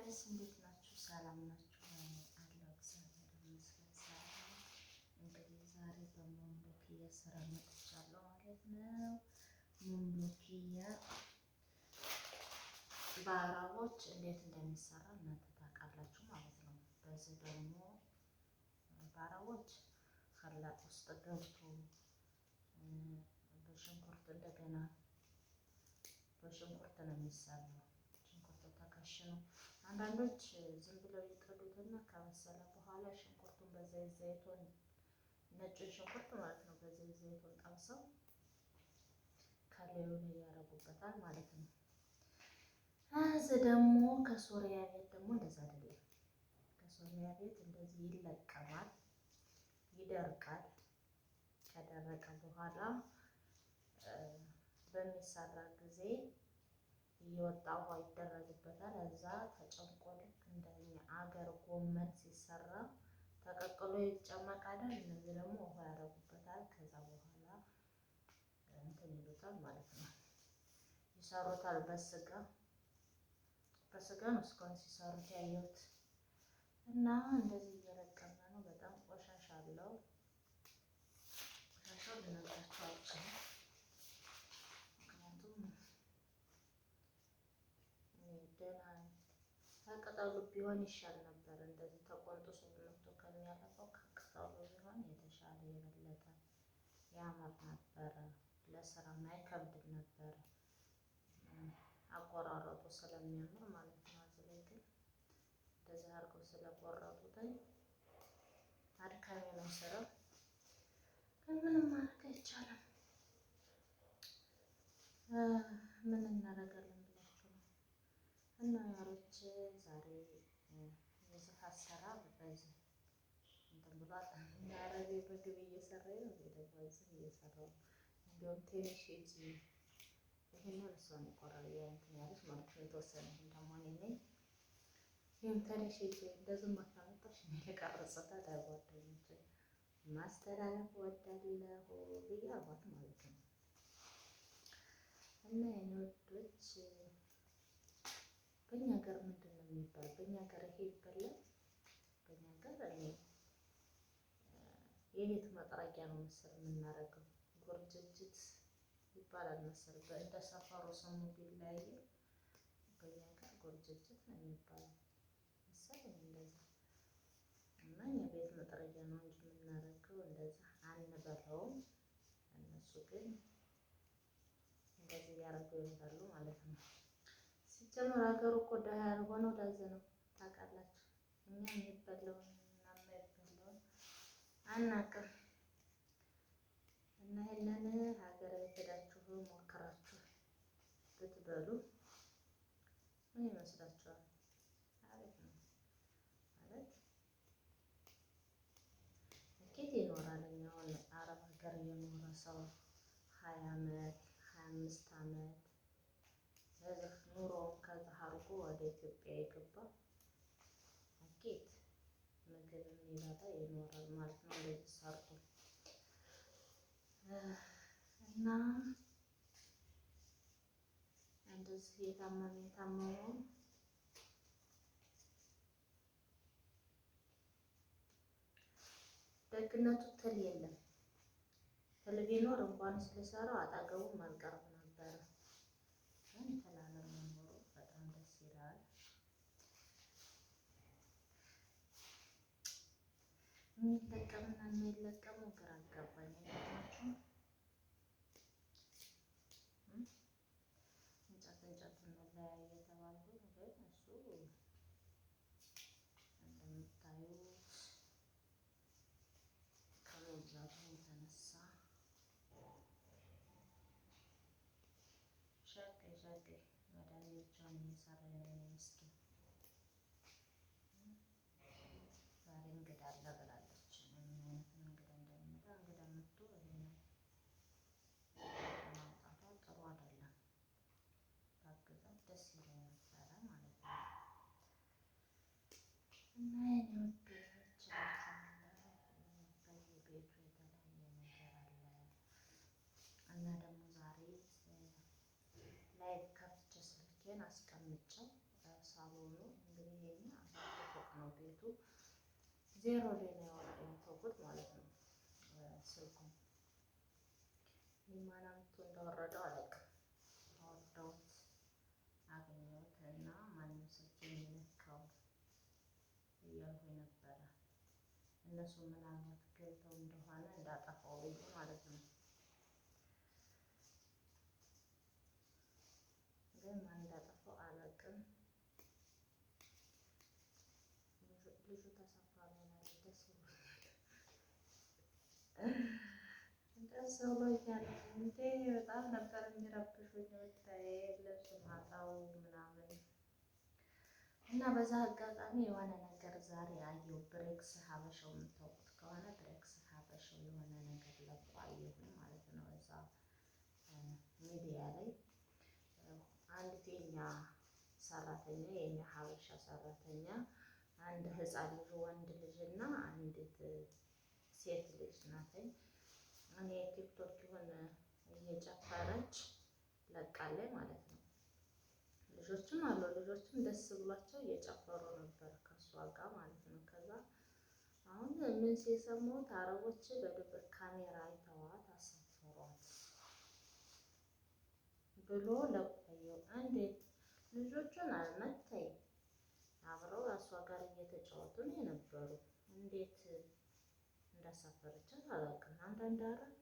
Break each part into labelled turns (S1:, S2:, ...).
S1: Guys፣ እንዴት ናችሁ? ሰላም ናችሁ? አለሁ፣ እግዚአብሔር ይመስገን ሰላም። እንግዲህ ዛሬ በሞምሎክያ ስራ መጥቻለሁ ማለት ነው። ሞምሎክያ በአረቦች እንዴት እንደሚሰራ እናንተ ታውቃላችሁ ማለት ነው። በዚህ ደግሞ በአረቦች خلاط ውስጥ ገብቶ በሽንኩርት፣ እንደገና በሽንኩርት ነው የሚሰራው። ሽንኩርት ተከሽኖ፣ አንዳንዶች ዝም ብለው ይጥሉትና ከበሰለ በኋላ ሽንኩርቱን በዘይት ዘይቱን፣ ነጩን ሽንኩርት ማለት ነው፣ በዘይት ዘይቱን ጠብሰው ከላዩ ላይ ያደርጉበታል ማለት ነው። እዚህ ደግሞ ከሶሪያ ቤት ደግሞ እንደዛ አይደለም። ከሶሪያ ቤት እንደዚህ ይለቀማል፣ ይደርቃል። ከደረቀ በኋላ በሚሰራ ጊዜ እየወጣ ውሃ ይደረግበታል። እዛ ተጨምቆ ልክ እንደኛ አገር ጎመን ሲሰራ ተቀቅሎ ይጨመቃል። እነዚህ ደግሞ ውሃ ያደርጉበታል። ከዛ በኋላ እንትን ይሉታል ማለት ነው፣ ይሰሩታል። በስጋ ነው እስካሁን ሲሰሩት ያየሁት። እና እንደዚህ እየለቀመ ነው። በጣም ቆሻሻ አለው። ቆሻሻው ልነግራችሁ አልችልም። ምክንያቱም ደህና ከቅጠሉ ቢሆን ይሻል ነበር። እንደዚህ ተቆንጥሶ መጥቶ ከሚያለፋው ከቅጠሉ ቢሆን የተሻለ የበለጠ ያምር ነበረ። ለስራም አይከብድም ነበረ። አቆራረጡ ስለሚያምር ማለት ነው። እዚህ ላይ ግን እንደዚህ አድርገው ስለቆረጡት አድካሚ ነው ስራው። ግን ምንም ማድረግ አይቻልም። ምን እናደርጋለን ብላችሁ ነው። እና ያሮች ዛሬ የዚህ አሰራር በዚህ እንትን ብሏል። አረቤ ምግብ እየሰራ ነው። ደግሞ እዚህ እየሰራው እንዲሁም ትንሽ እጅ ይሄንን እሷን የቆረጠ እንትን ያለች ማለት ነው። የተወሰነ ይሄን ደግሞ እኔ ነኝ። ይህም ትንሽ እጅ እንደዚህ ማካመጣሽ እኔ ልቀርጽታ ለጓደኞቼ ማስተላለፍ እወዳለሁ ብዬ አልኳት ማለት ነው። እና የኔ ወዶች፣ በእኛ ሀገር ምንድን ነው የሚባል? በእኛ ሀገር ይሄ ይበላል። በእኛ ሀገር እኔ የቤት መጥረጊያ ነው መሰል የምናደርገው። ጎርጅጅት ይባላል መሰል፣ እንደ ሰፈሩ ስሙ ቢለያይም በእኛ ሀገር ጎርጅጅት ነው የሚባለው መሰለኝ እንደዛ። እና እኛ ቤት መጥረጊያ ነው እንጂ የምናደርገው እንደዛ አንበላውም። እነሱ ግን እንደዚህ እያደረጉ ይበላሉ ማለት ነው። ሲጀመር ሀገሩ እኮ ደሃ ያልሆነው ለዚህ ነው ታውቃላችሁ። እኛ የሚበላውን እና የማይበላውን አናውቅም። እና ይሄንን ሀገር ቤት ሄዳችሁ ሞክራችሁ ብትበሉ ምን ይመስላችኋል? አሪፍ ነው ማለት ኬት ይኖራል። አሁን አረብ ሀገር የኖረ ሰው 20 አመት፣ 25 አመት በዚህ ኑሮውን ከዚህ አድርጎ ወደ ኢትዮጵያ የገባ አኬት ምግብ የሚበላ ይኖራል ማለት ነው። እንደዚህ ሰርቶ እና እንደዚህ የታመመ የታመመውን፣ ደግነቱ ትል የለም። ትል ቢኖር እንኳንስ ልሰራው አጠገቡም አልቀርብ ነበረ። ግን ትል አለመኖሩ በጣም ደስ ይላል። የሚለቀምና የሚለቀመው ግራ አጋባኝ። አይገርማችሁም? እንጨት እንጨት እንለያይ የተባልኩት ግን እሱ እንደምታዩት ከመብዛቱ የተነሳ ሸቄ ሸቄ መዳሜ ብቻዋን እየሰራ ነው። ምስኪን ዛሬ እንግዳ አለ ብላለች። ምን አይነት እንግዳ እንደሚመጣ፣ እንግዳ መጥቶ ይሄንን ማምጣቷ ጥሩ አይደለም። ባግዛት ደስ ይለኝ ነበረ ማለት ነው። እና የኔ ውዶች እላችኋለሁ፣ በየቤቱ የተለያየ ነገር አለ። እና ደግሞ ዛሬ live ከፍቼ ስልኬን አስቀምጬው ሳሎኑ እንግዲህ ነው ቤቱ። ዜሮ ላይ ነው ያተውኩት ማለት ነው ስልኩን። ማን አምጥቶ እንዳወረደው አላውቅም። አወርደውት አገኘሁት እና ማንም ስልክ የሚነካው እያልኩኝ ነበረ። እነሱ ምናልባት ገብተው እንደሆነ እንዳጠፋው ብዬ ማለት ነው። ግን ማን እንዳጠፋው አላውቅም። ልጁ ተሳፍሯል ይላል። ደስ ብሎኛል፣ ደስ ብሎኛል። እንዴ በጣም ነበር የሚረብሹኝ ብታይ፣ ልብስ ማጣው ምናምን እና በዛ አጋጣሚ የሆነ ነገር ዛሬ አየሁ። ብሬክስ ሀበሻው የምታውቁት ከሆነ ብሬክስ ሀበሻው የሆነ ነገር ለቆ አየሁኝ ማለት ነው። እዛ ሚዲያ ላይ አንዲት የኛ ሰራተኛ፣ የኛ ሀበሻ ሰራተኛ፣ አንድ ህፃን ልጅ ወንድ ልጅ እና አንዲት ሴት ልጅ ናትኝ። እኔ ቲክቶክ ይሁን እየጨፈረች ለቃለች ማለት ነው። ልጆችም አሉ። ልጆችም ደስ ብሏቸው እየጨፈሩ ነበር ከእሷ ጋር ማለት ነው። ከዛ አሁን ምን ሲሰሙት አረቦች በድብቅ ካሜራ አይተዋት አሳፈሯት ብሎ ለቆየው። እንዴት ልጆቹን አልመታይ አብረው እሷ ጋር እየተጫወቱ ነው የነበሩ። እንዴት እንዳሳፈረቻት አላውቅም። አንዳንድ አረብ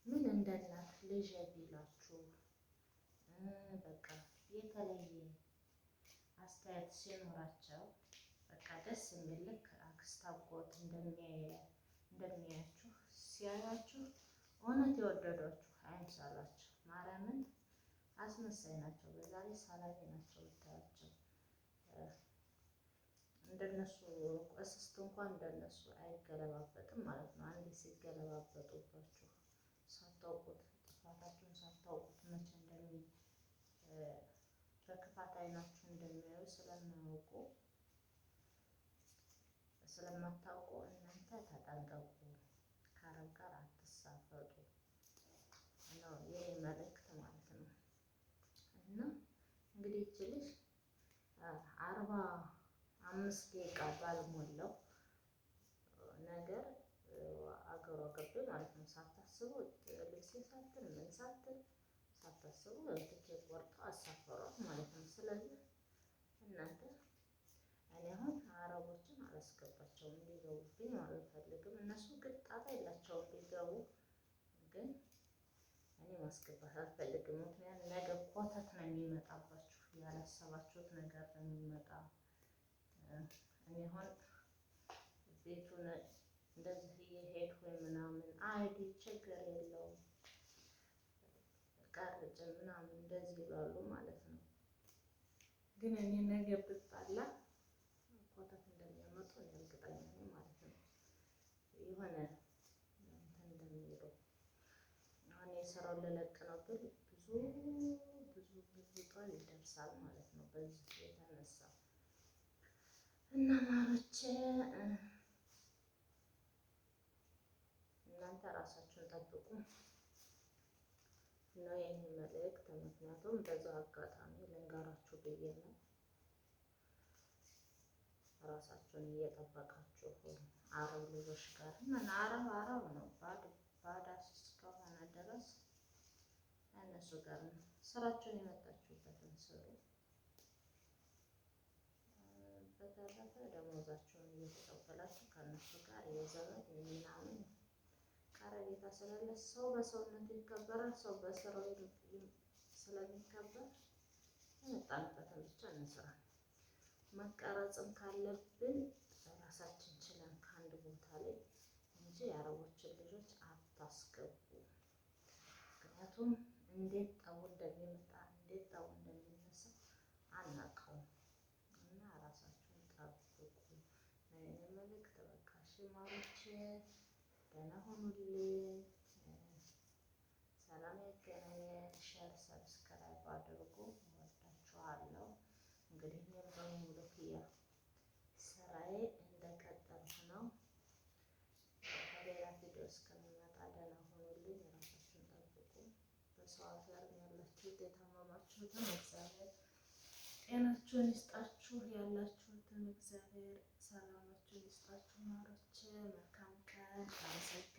S1: ምን እንደ እናት ልጅ ቢላችሁ በቃ የተለየ አስተያየት ሲኖራቸው በቃ ደስ የሚል ልክ አክስት አጎት እንደሚያያችሁ ሲያያችሁ እውነት የወደዷችሁ አይምሰላችሁ። ማርያምን አስመሳይ ናቸው። በዛ ላይ ሳላቢ ናቸው ብታያቸው። እንደነሱ እስስት እንኳን እንደነሱ አይገለባበጥም ማለት ነው። አንዴ ሲገለባበጡባችሁ ሳታውቁት፣ ጥፋታችሁን ሳታውቁት መቼ በክፋት አይናችሁ እንደሚያዩ ስለማያውቁ ስለማታውቁ እናንተ ተጠንቀቁ። ከአረብ ጋር አትሳፈጡ ነው የኔ መልእክት ማለት ነው። እና እንግዲህ ይቺ ልጅ 45 ደቂቃ ባልሞላው ነገር አገሯ ገባ ማለት ነው። ሳታስቡ ልብሴ ሳትል ምን ሳትል ሳታስቡ ትኬት ቆርጠው አሳፈሯት ማለት ነው። ስለዚህ እናንተ እኔ አሁን አረቦችን አላስገባቸውም፣ እንዲገቡብኝ አልፈልግም። እነሱ ግን ጣጣ የላቸውም ቢገቡ፣ ግን እኔ ማስገባት አልፈልግም። ምክንያቱም ነገ ኮተት ነው የሚመጣባችሁ፣ ያላሰባችሁት ነገር ነው የሚመጣ። እኔ አሁን ቤቱን እንደዚህ እየሄድኩኝ ምናምን አይዲ ችግር የለውም ቀርጭ ምናምን እንደዚህ ይላሉ ማለት ነው። ግን እኔ ነገ ብጣላ ኮተት እንደሚያመጡ እኔ እርግጠኛ ነኝ ማለት ነው። የሆነ እንትን እንደሚሉ አሁን የስራውን ልለቅ ነው ብል ብዙ ብዙ ብዙ ጠብ ይደርሳል ማለት ነው። በዚህ የተነሳ እና ማሮቼ እናንተ ራሳችሁን ጠብቁ ነው የኔ መልእክት። ምክንያቱም በዛው አጋጣሚ ልንገራችሁ ብዬ ነው። ራሳችሁን እየጠበቃችሁ አረብ ልጆች ጋር ምን አረብ አረብ ነው ባዳ እስከሆነ ድረስ እነሱ ጋር ነው ስራችሁን የመጣችሁበትን ስሩ። በተረፈ ደሞዛችሁን እየተቀበላችሁ ከእነሱ ጋር የዘመድ የምናምን ቀረቤታ ስለሌለ ሰው በሰውነቱ ይከበራል። ሰው በስራው ስለሚከበር የመጣንበትን ብቻ እንስራ። መቀረጽም ካለብን ራሳችን ችለን ከአንድ ቦታ ላይ እንጂ የአረቦችን ልጆች አታስገቡ። ምክንያቱም እንዴት ጠቡ እንደሚመጣ እንዴት ጠቡ እንደሚነሳ አናውቀውም። እና ራሳችሁን ጠብቁ ነው የኔ መልእክት። በቃ እሺ ማሮቼ፣ ደህና ሁኑልኝ። ሰላም ያገናኘን። Share subscribe አድርጉ። እወዳችኋለሁ። እንግዲህ እኔም በሙሉክያ ስራዬ እንደቀጠልኩ ነው። በሌላ ቪዲዮ እስከምመጣ ደህና ሁኑልኝ። ራሳችሁን ጠብቁ። በሰው ሀገር ያላችሁት የታመማችሁትን እግዚአብሔር ጤናችሁን ይስጣችሁ። ያላችሁትን እግዚአብሔር ማሮች፣ መልካም ቀን። አመሰግናለሁ።